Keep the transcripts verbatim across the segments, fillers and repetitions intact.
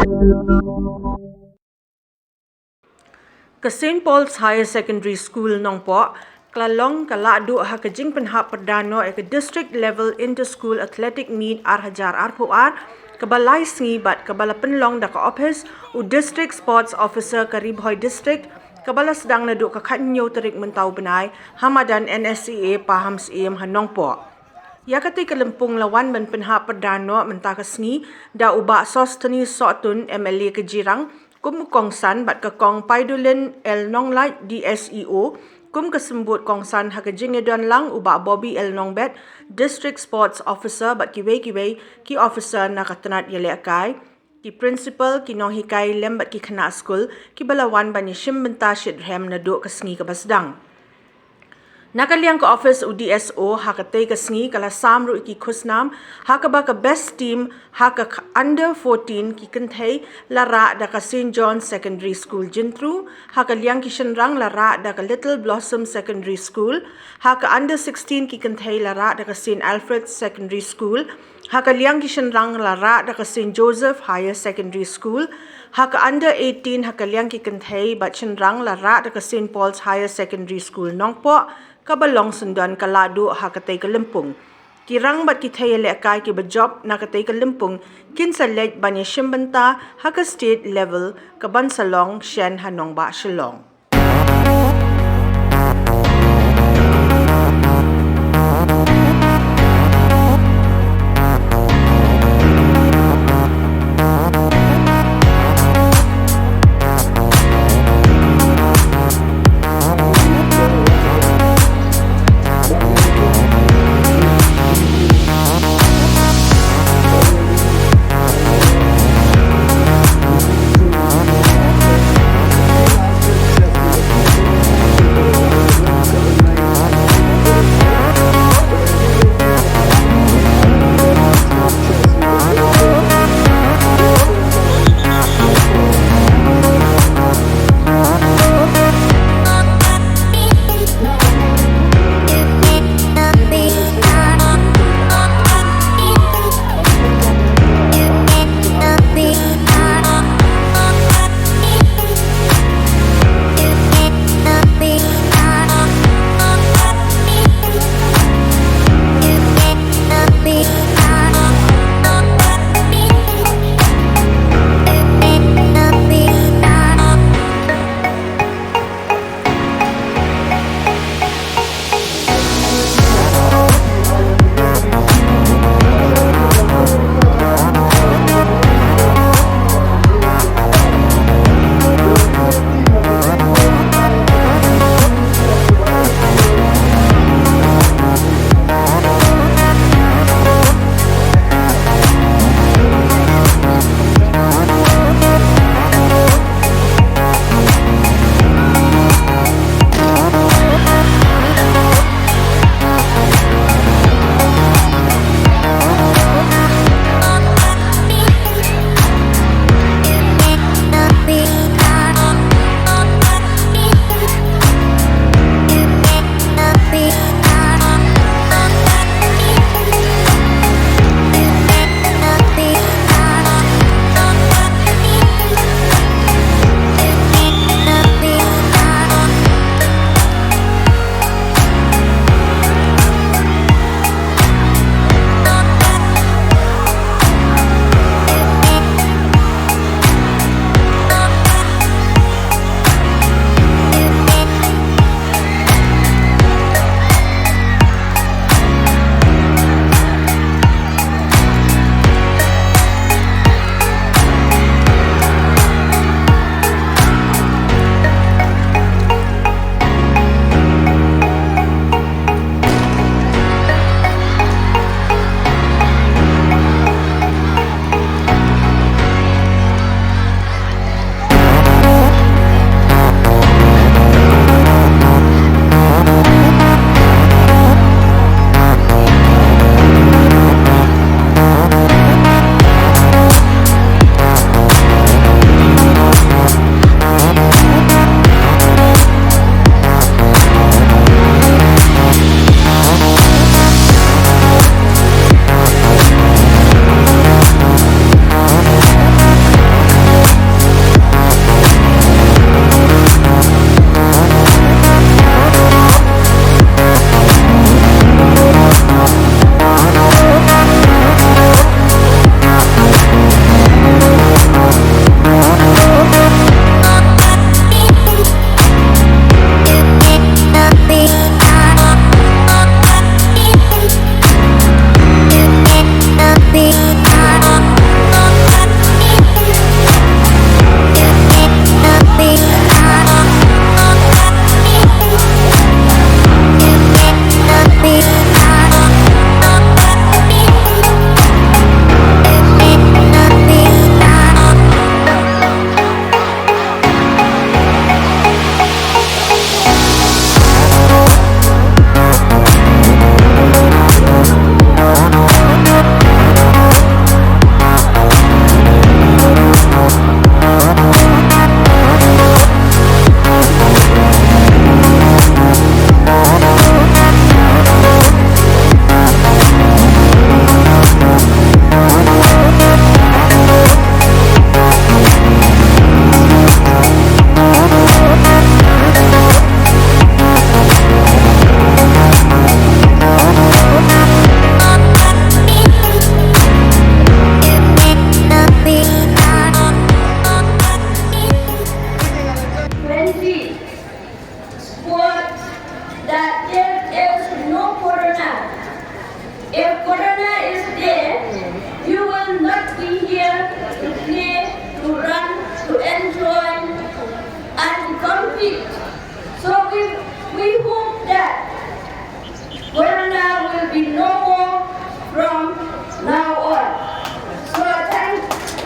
Ka St Paul's Higher Secondary School Nongpoh ka la long ka lahduh ha ka jingpynhap pyrda noh ïa ka District Level Inter-School Athletic Meet ar hajar arphew ar, kaba lai sngi bad kaba la pynlong da ka ophis u District Sports Officer ka Ri Bhoi District, kaba la sdang naduh ka khathynñiew tarik mynta u bnai ha madan N S C A Pahamsyiem ha Nongpoh. Ïa katei ka lympung la wan ban pynhap pyrda noh mynta ka sngi da u Bah Sosthenes Sohtun, M L A ka Jirang, kum u kongsan bad ka Kong Paidulin L Nonglait, D S E O, kum ka symbud kongsan ha ka jingïadon lang u Bah Bobby L Nongbet, District Sports Officer bad kiwei kiwei ki officer na ka tnat ïalehkai, ki principal, ki nonghikai lem bad ki khynnah skul kiba la wan ban ïashim bynta shitrhem naduh ka sngi kaba sdang. Na ka liang ka ophis u D S O ha katei ka sngi ka la sam ruh ïa ki khusnam ha kaba ka best team ha ka k-, under fourteen ki kynthei la rah da ka St John Secondary School Jyntru, ha ka liang ki shynrang la rah da ka Little Blossom Secondary School, ha ka under sixteen ki kynthei la rah da ka St Alfred Secondary School, ha ka liang ki shynrang la rah da ka St Joseph Higher Secondary School, ha ka under eighteen ha ka liang ki kynthei bad shynrang la rah da ka St Paul's Higher Secondary School Nongpoh, kaba long syndon ka lahduh ha katei ka lympung. Ki rang bad ki thei ïalehkai kiba jop na katei ka lympung kin sa leit ban ïashim bynta ha ka state level kaban sa long shen ha nongbah Shillong.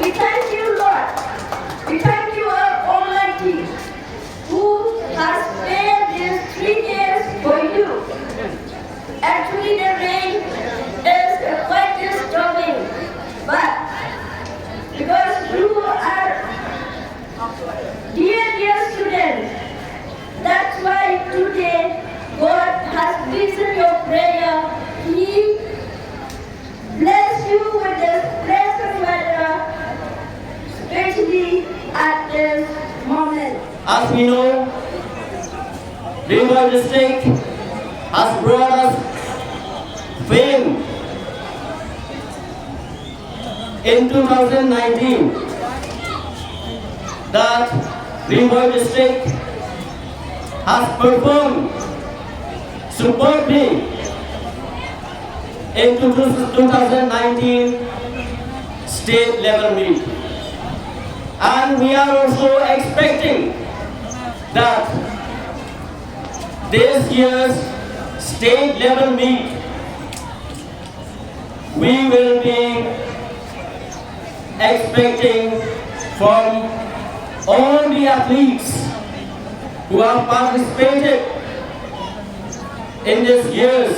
We thank you, Lord. We thank you, our Almighty, who has spared these three days for you. Actually, the rain is quite disturbing, but because you are dear, dear students, that's why today God has listened your prayer. He bless you with this pleasant weather, especially at this moment. As we know, Ri Bhoi district has brought us fame in two thousand nineteen, that Ri Bhoi district has performed superbly in two thousand nineteen state level meet. And we are also expecting that this year's state level meet, we will be expecting from all the athletes who have participated in this year's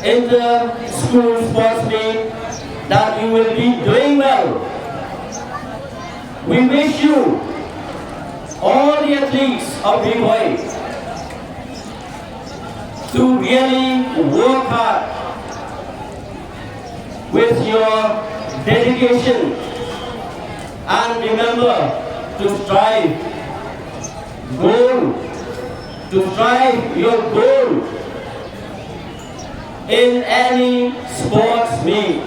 inter-school sports meet that you will be doing well. We wish you, all the athletes of Ri Bhoi, to really work hard with your dedication, and remember to strive goal, to strive your goal in any sports meet.